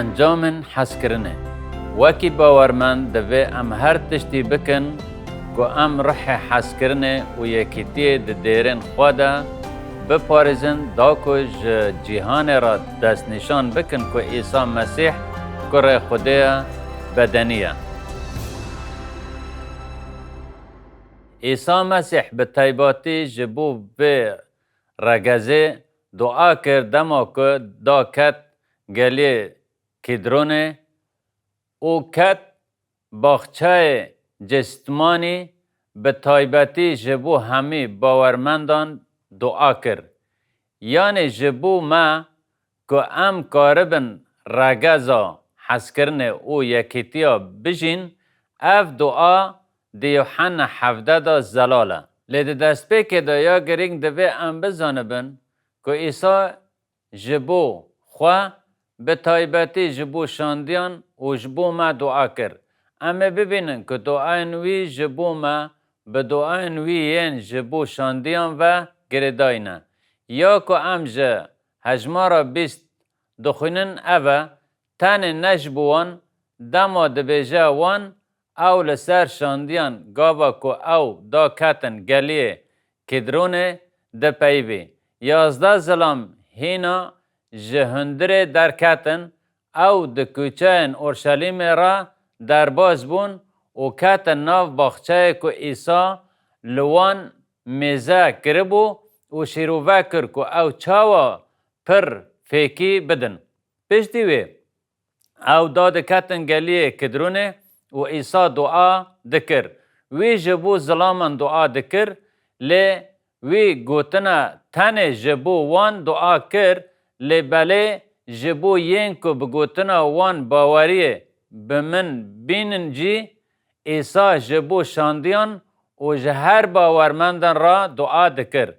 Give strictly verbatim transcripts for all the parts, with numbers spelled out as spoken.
Encamên hezkirinê. Wekî bawermend divê em her tiştî bikin ku em ruhê hezkirinê û yekîtiyê di dêrên xwe de biparêzin, da ku ji cîhanê re destnîşan bikin ku Îsa Mesîh Kurê Xwedê ye, bedenî ye. Îsa Mesîh bi taybetî ji bo vê regezê dua kir dema ku da ket geliyê Kîdronê û ket baxçeyê Cestmanî, bi taybetî ji bo hemî bawermendan dua kir. Yanî ji bo me ku em karibin regeza hezkirinê û yekîtiya bijîn, ev dua di Yewhenna hevdeh de zelal e. Lê di destpêkê de ya girîng divê em bizanibin ku Îsa ji bo xwe, bi taybetî ji bo şandiyan û ji bo me dua kir. Em ê bibînin ku duayên wî ji bo me bi duayên wî yên ji bo şandiyan ve girêdayî ne. Ya ku em ji hejmara bîst dixwînin ev e, tenê ne ji bo wan, dema dibêje wan, ew li ser şandiyan gava ku ew da ketin geliyê Kidronê dipeyivî. Yazdeh zilam hîna ji hundirê derketin, ew di kuçeyên Orşelîmê re derbas bûn û ketin nav baxçeyê ku Îsa li wan mêze kiribû û şîrove kir ku ew çawa pir fêkî bidin. Piştî wê, ew da diketin geliyê Kidronê û Îsa dua dikir. Wî ji bo zilaman dua dikir, lê wî gotina tenê ji bo wan dua kir, lê belê ji bo yên ku bi gotina wan baweriyê bi min bînin jî, Îsa ji bo şandiyan û ji her bawermendan re dua dikir.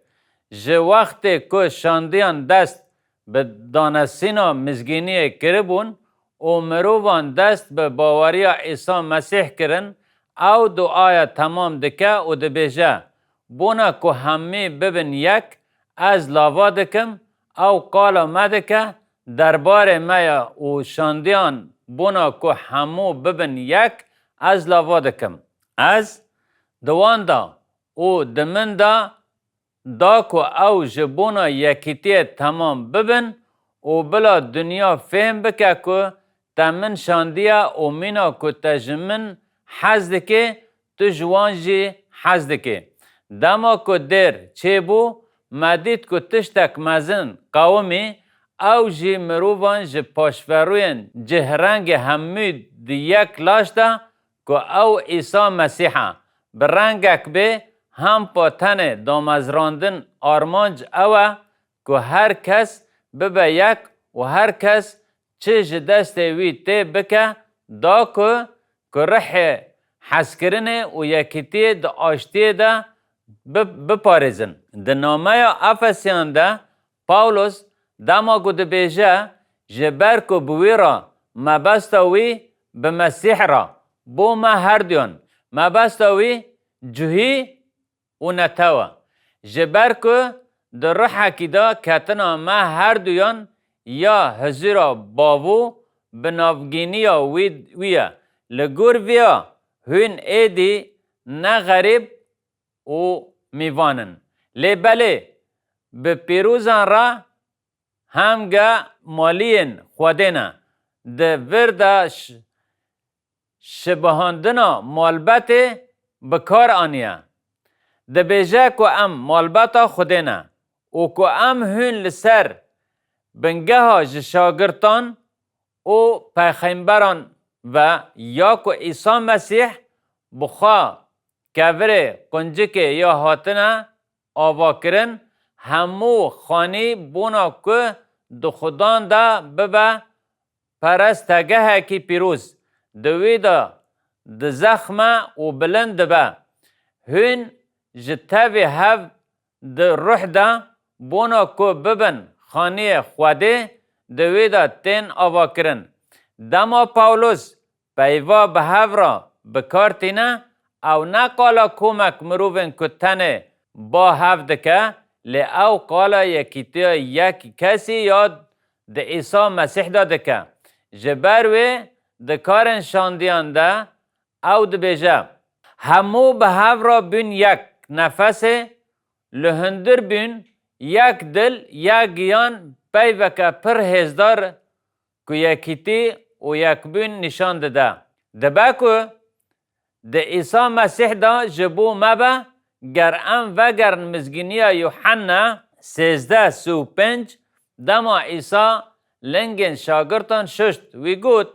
Ji wextê ku şandiyan dest bi danesîna mizgîniyê kiribûn û mirovan dest bi baweriya Îsa Mesîh kirin, ew duaya temam dike û dibêje, Bona ku hemî bibin yek, ez lava dikim, ew qala me dike, derbarê me ye û şandiyan bona ku hemû bibin yek, ez lava dikim. Ez di wan de û di min de da ku ew ji bona yekîtiyê temam bibin û bila dinya fêm bike ku te min şandiye û mîna ku te ji min hez dikê, tu ji wan jî hez dikê. Dema ku dêr çêbû, me dît ku tiştek mezin qewimî, ew jî mirovan ji paşverûyên cihrengê hemû di yek laş de ku ew Îsa Mesîh e. Bi rengek bê, hempa tenê damezrandin armanc ew e ku her kes bibe yek û her kes çi ji destê wî tê bike, da ku, ku rihê hezkirinê û yekîtiyê di aştiyê de bi-, biparêzin. Di nameya Efesiyan de Pawlos dema ku dibêje, ji ber ku bi wî re mebesta wî bi Mesîh re bo me herduyan, mebesta wî cuhî û netew e. Ji ber ku di ruhekî de ketina me herduyan ya hizira bavû bi navgîniya wî, wî ye. Li gor vê ya hûn êdî ne xerîb û mîvan in. Lê belê bi pîrozan re hemge maliyên Xwedê ne. Di vir de ş-, şibihandina malbetê bi kar aniye. Dibêje ku em malbeta Xwedê ne û ku em hûn li ser bingeha ji şagirtan û peyxemberan ve ya ku Îsa Mesîh bi xwe kevirê quncikê ya hatine avakirin, hemû xanî bona ku di Xudan de bibe perestegehekî pîroz, di wî de dizexme û bilind dibe. Hûn ji tevî hev di ruh de bona ku bibin xaniyê Xwedê, di wî de tên avakirin. Dema Pawlos peyva bi hev re bi kar tîne, ew ne qala komek mirovên ku tenê ba hev dike, lê ew qala yekîtiya yek kesî ya di Îsa Mesîh de dike. Ji ber wê di karên şandiyan de ew dibêje, hemû bi hev re bûn yek nefesê, li hundir bûn, yek dil, yek giyan, peyveke pir hêzdar ku yekîtî û yekbûn nîşan dide. Dibe ku di Îsa Mesîh de ji bo me be, ger em vegerin Mizgîniya Yuhenna sêzdeh sî û pênc, dema Îsa lingên şagirtan şuşt, wî got,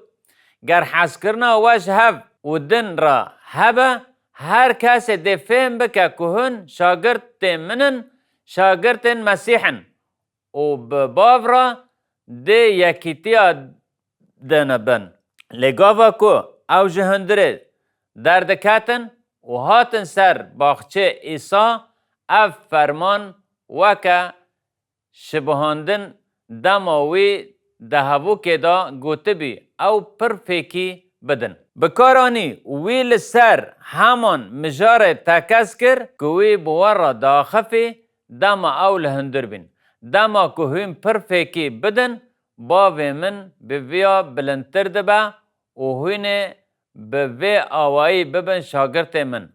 ger hezkirina we ji hev û din re hebe, her kesê dê fêm bike ku hûn şagirtê min in, şagirtên Mesîh in û bi bav re dê yekîtiya de ne bin. Lê gava ku ew ji hundirê derdiketin û hatin ser baxçê Îsa, ev ferman weke şibihandin dema wî di hevokê de gotibî, ew pir fêkî bidin. Bi kar anî wî li ser heman mijarê tekez kir ku wî bi we re diaxifî dema ew li hundir bîn. Dema ku hûn pir fêkî bidin, Bavê min bi viya bilindtir dibe û hûn ê bi vê awayî bibin şagirtê min.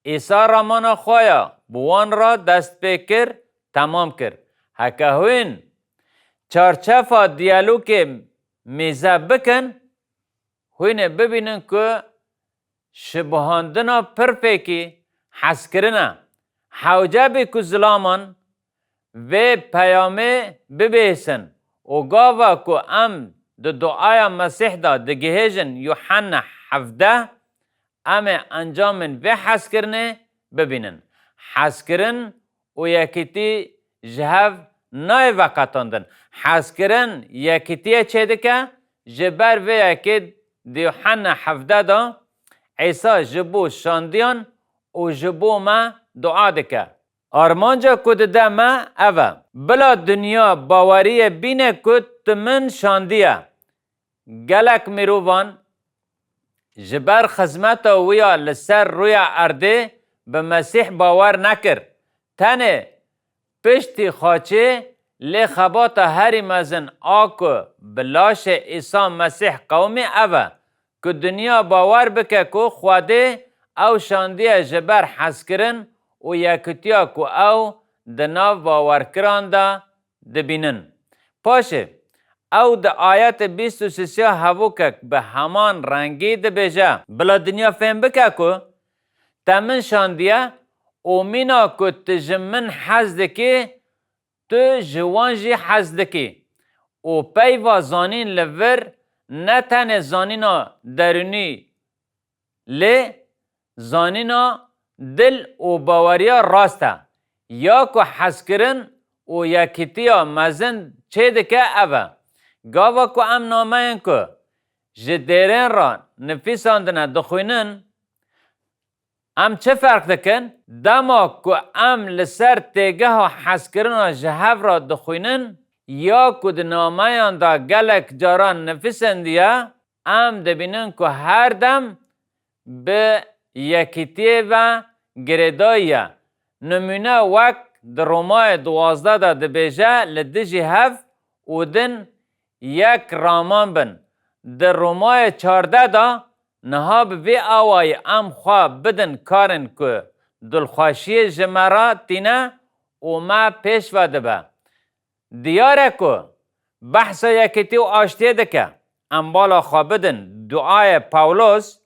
Îsa ramana xwe ya bi wan re dest pê kir, temam kir. Heke hûn çarçefa diyalogê mêze bikin, hûn ê bibînin ku şibihandina pir fêkî hezkirin e. Hewce bî ku zilaman vê peyamê bibihîsin û gava ku em di duaya Mesîh de digihêjin Yuhenna hevdeh, em ê encamên vê hezkirinê bibînin. Hezkirin û yekîtî ji hev nayê veqetandin. Hezkirin yekîtiyê çêdike, ji ber vê yekê di Yuhenna hevdeh de Îsa ji bo şandiyan û ji bo me dua dike. Armanca ku dide me ev e, bila dinya baweriyê bîne ku tu min şandiye. Gelek mirovan ji ber xizmeta wî ya li ser rûya erdê bi Mesîh bawer nekir. Tenê piştî xaçê lê xebata herî mezin a ku bi laşê Îsa Mesîh qewimî ev e ku dinya bawer bike ku Xwedê ew şandiye ji ber hezkirin û yekitiya ku ew di nav bawerkiran de dibînin. Paşê, ew di ayetê bîst û sisiya hevokek bi heman rengî dibêje, bila dinya fêm bike ku te min şandiye û mîna ku tu ji min hez dikî, tu ji wan jî hez dikî. Û peyva zanîn li vir ne tenê zanîna derûnî lê zanîna dil û baweriya rast e, ya ku hezkirin û yekîtiya mezin çêdike ev e. Gava ku em nameyên ku ji dêrên re nifîsandine dixwînin, em çi ferq dikin? Dema ku em li ser têgeha hezkirina ji hev re dixwînin, ya ku di nameyan de gelek caran nifîsendiye, em dibînin ku her dem bi yekîtiyê ve girêdayî ye. Nimûne wek di Romayê duwazdeh de dibêje, li dijî hev û din yek raman bin. Di Romayê çardeh de niha bi vê awayî em xwe bidin karên ku dilxweşiyê ji me re tîne û me pêş ve dibe. Diyar e ku behsa yekîtî û aştiyê dike. Em bala xwe bidin duayê Pawlos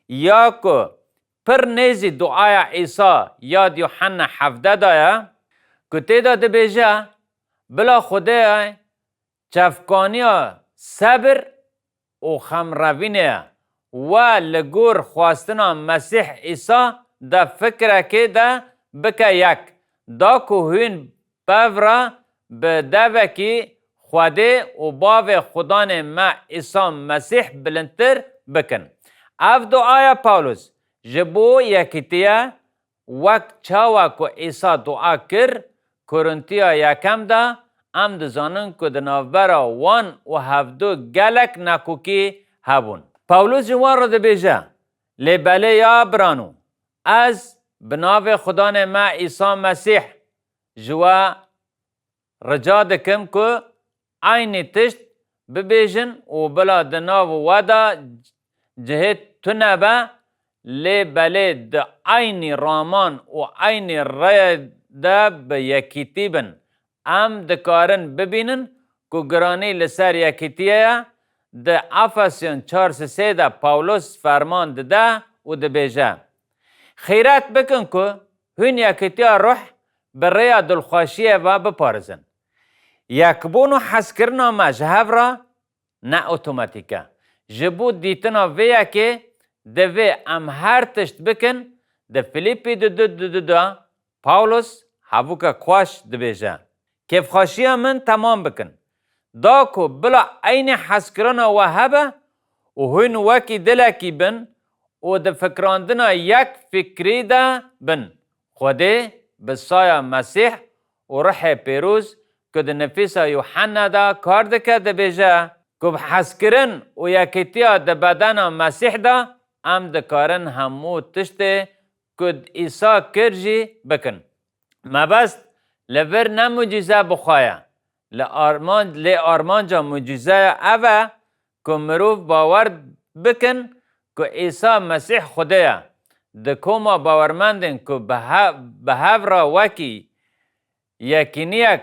ya ku pir nêzî duaya Îsa ya di Yuhenna hevdeh de ye, ku tê de dibêje, bila Xwedê çavkaniya sebir û xemrevînê ye. We li gor xwestina Mesîh Îsa de fikrekê de bike yek, da ku hûn pev re bi devekî Xwedê û Bavê Xudanê me Îsa Mesîh bilindtir bikin. Ev duaya Pawlos ji bo yekîtî ye, wek çawa ku Îsa dua kir, Korintiya yekem de, em dizanin ku di navbera wan û hevdu gelek nakokî hebûn. Pawlos ji wan re dibêje, lê belê ya birano, ez bi navê Xudanê me Îsa Mesîh ji we rica dikim ku eynî tişt bibêjin û bila di nav we de cihê tune be, lê belê di eynî raman û eynî rêyê de bi yekîtî bin. Em dikarin bibînin ku giranî li ser yekîtiyê ye. Di Efesyan çar sisê de Pawlos ferman dide û dibêje, Xîret bikin ku hûn yekîtiya ruh bi rêya dilxweşiyê ve biparêzin. Yekbûn û hezkirina me ji hev re ne otomatîk e. Ji bo dîtina vê yekê divê em her tişt bikin, di Filîpî di du du du de Pawlos hevûkek xweş dibêje, Kêfxweşiya min temam bikin. Da ku bila eynî hezkirina we hebe û hûn wekî dilekî bin û di fikrandina yek fikrî de bin. Xwedê bi saya Mesîh û Ruhê Pîroz ku di nifîsa Yuhanna de kar dike dibêje ku bi hezkirin û yekîtiya di bedena Mesîh de em dikarin hemû tiştê ku Îsa kir jî bikin. Mebest li vir ne mucîze bi xwe ye. Li armanc, lê armanca mucîzeya ev e ku mirov bawer bikin ku Îsa Mesîh Xwedê ye. Di koma bawermendên ku bi he-, bi hev re wekî yekîniyek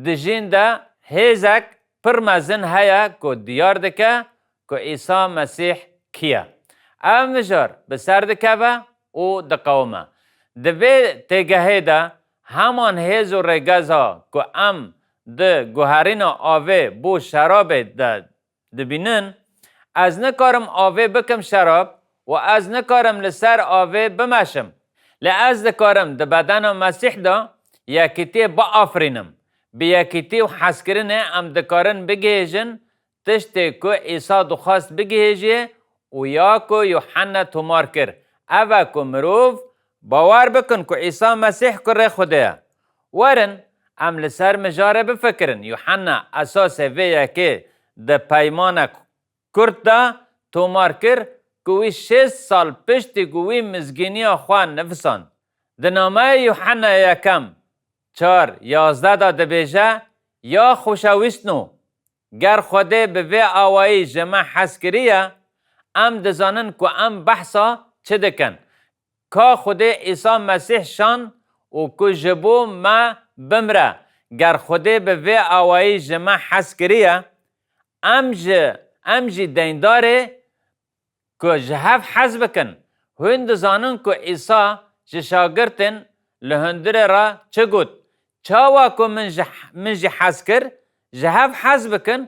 dijîn de hêzek pir mezin heye ku diyar dike ku Îsa Mesîh kî ye. Ev mijar bi ser dikeve û diqewime. Di vê têgehê de heman hêz û rêgeza ku em di guherîna avê bo şerabê de dibînin, ez nikarim avê bikim şerab û ez nikarim li ser avê bimeşim. Lê ez dikarim di bedena Mesîh de yekîtiyê biafirînim. Bi yekîtî û hezkirinê em dikarin bigihêjin tiştê ku Îsa dixwest bigihêjiyê û ya ku Yuhanna tomar kir. Ev e ku mirov bawer bikin ku Îsa Mesîh Kurê Xwedê ye. Werin, em li ser mijarê bifikirin. Yuhanna esasê vê yekê di peymanek kurt de tomar kir ku wî şêst sal piştî ku wî mizgîniya xwe nifisand. Di nameyê Yuhanna yekem çar yazdeh de dibêje, Ya xoşewîstno, ger Xwedê bi vê awayî ji me hez kiriye, em dizanin ku em behsa çi dikin. Ka Xwedê Îsa Mesîh şand û ku ji bo me bimre, ger Xwedê bi vê awayî ji me hez kiriye, em ji, em jî deyndarê ku ji hev hez bikin. Hûn dizanin ku Îsa ji şagirtên li hundirê re çi got, Çawa ku min ji, min jî hez kir, ji hev hez bikin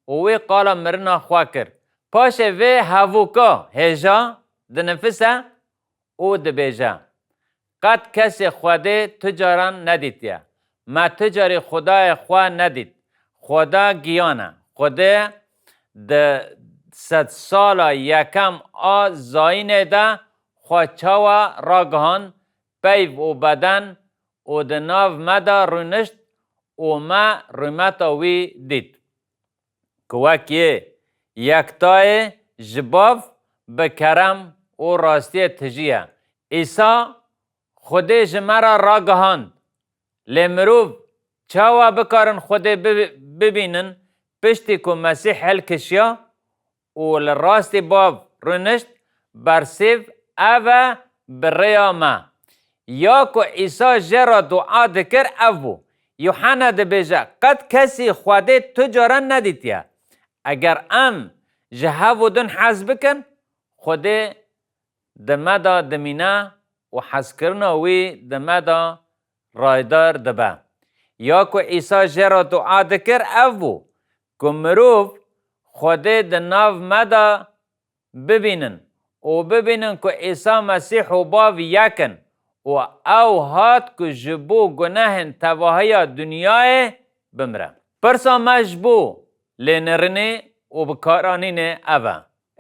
û wê qala mirina xwe kir. Paşê vê hevûka hêja dinifise û dibêje, Qet kesê Xwedê tu caran nedîtiye. Me tu carî Xwedayê xwe nedît. Xweda giyan e. Xwedê di sedsala yekem a zayînê de xwe çawa ragihand, peyv û beden û di nav me de rûnişt û me rûmeta wî dît. Ku wek yê yektayê ji Bav bi kerem û rastiyê tijî ye. Îsa Xwedê ji me re ragihand. Lê mirov çawa bikarin Xwedê bi-, bibînin piştî ku Mesîh hilkişiya û li rastî Bav rûnişt, bersîv ev e bi rêya me. Ya ku Îsa jê re dua dikir ev bû. Yuhanna dibêje, Qet kesî Xwedê tu caran nedîtiye. Eger em ji hev û din hez bikin, Xwedê di me de dimîne û hezkirina wî di me de raydar dibe. Ya ku Îsa jê re dua dikir ev bû ku mirov Xwedê di nav me de bibînin û bibînin ku Îsa Mesîh û Bav yek in û ew hat ku ji bo gunehên tevahiya dinyayê bimre. Pirsa me ji bo lênirinê û bikaranînê ev e.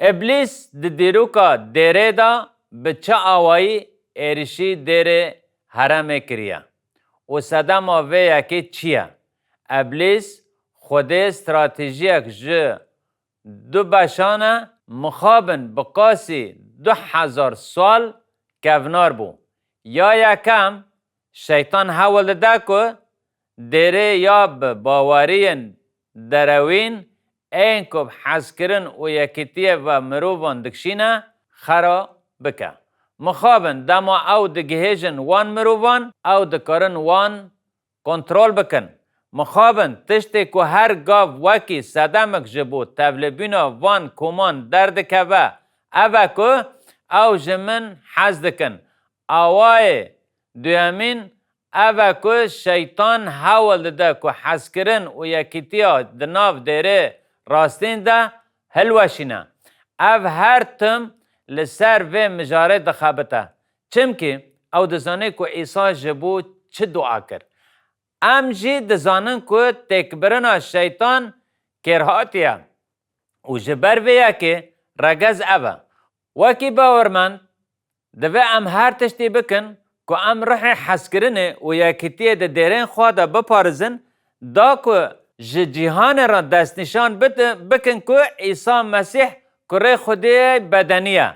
Îblîs di dîroka dêrê de bi çi awayî êrişî dêrê herêmê kiriye û sedema vê yekê çi ye? Îblîs Xwedê stratejiyek ji du beşan e, mixabin bi qasî du hezar sal kevnar bû. Ya yekem, Şeytan hewl dide ku dêrê ya bi baweriyên derewîn ên ku bi hezkirin û yekîtiyê ve mirovan dikişîne, xera bike. Mixabin dema ew digihêjin wan mirovan, ew dikarin wan kontrol bikin. Mixabin tiştê ku her gav wekî sedemek ji bo tevlîbûna van koman derdikeve, ev e ku ew ji min hez dikin. Awayê duyemîn ev e ku şeytan hewl dide ku hezkirin û yekîtiya di nav dêrê rastîn de hilweşîne. Ev her tim li ser vê mijarê dixebite. Çimkî ew dizane ku Îsa ji bo çi dua kir. Em jî dizanin ku têkbirina şeytan kêrhatî ye û ji ber vê yekê regez ev e. Wekî bawermend, divê em her tiştî bikin ku em ruhê hezkirinê û yekîtiyê di dêrên xwe de biparizin, da ku ji cîhanê re destnîşan bidi-, bikin ku Îsa Mesîh kurê Xwedê bedenî ye.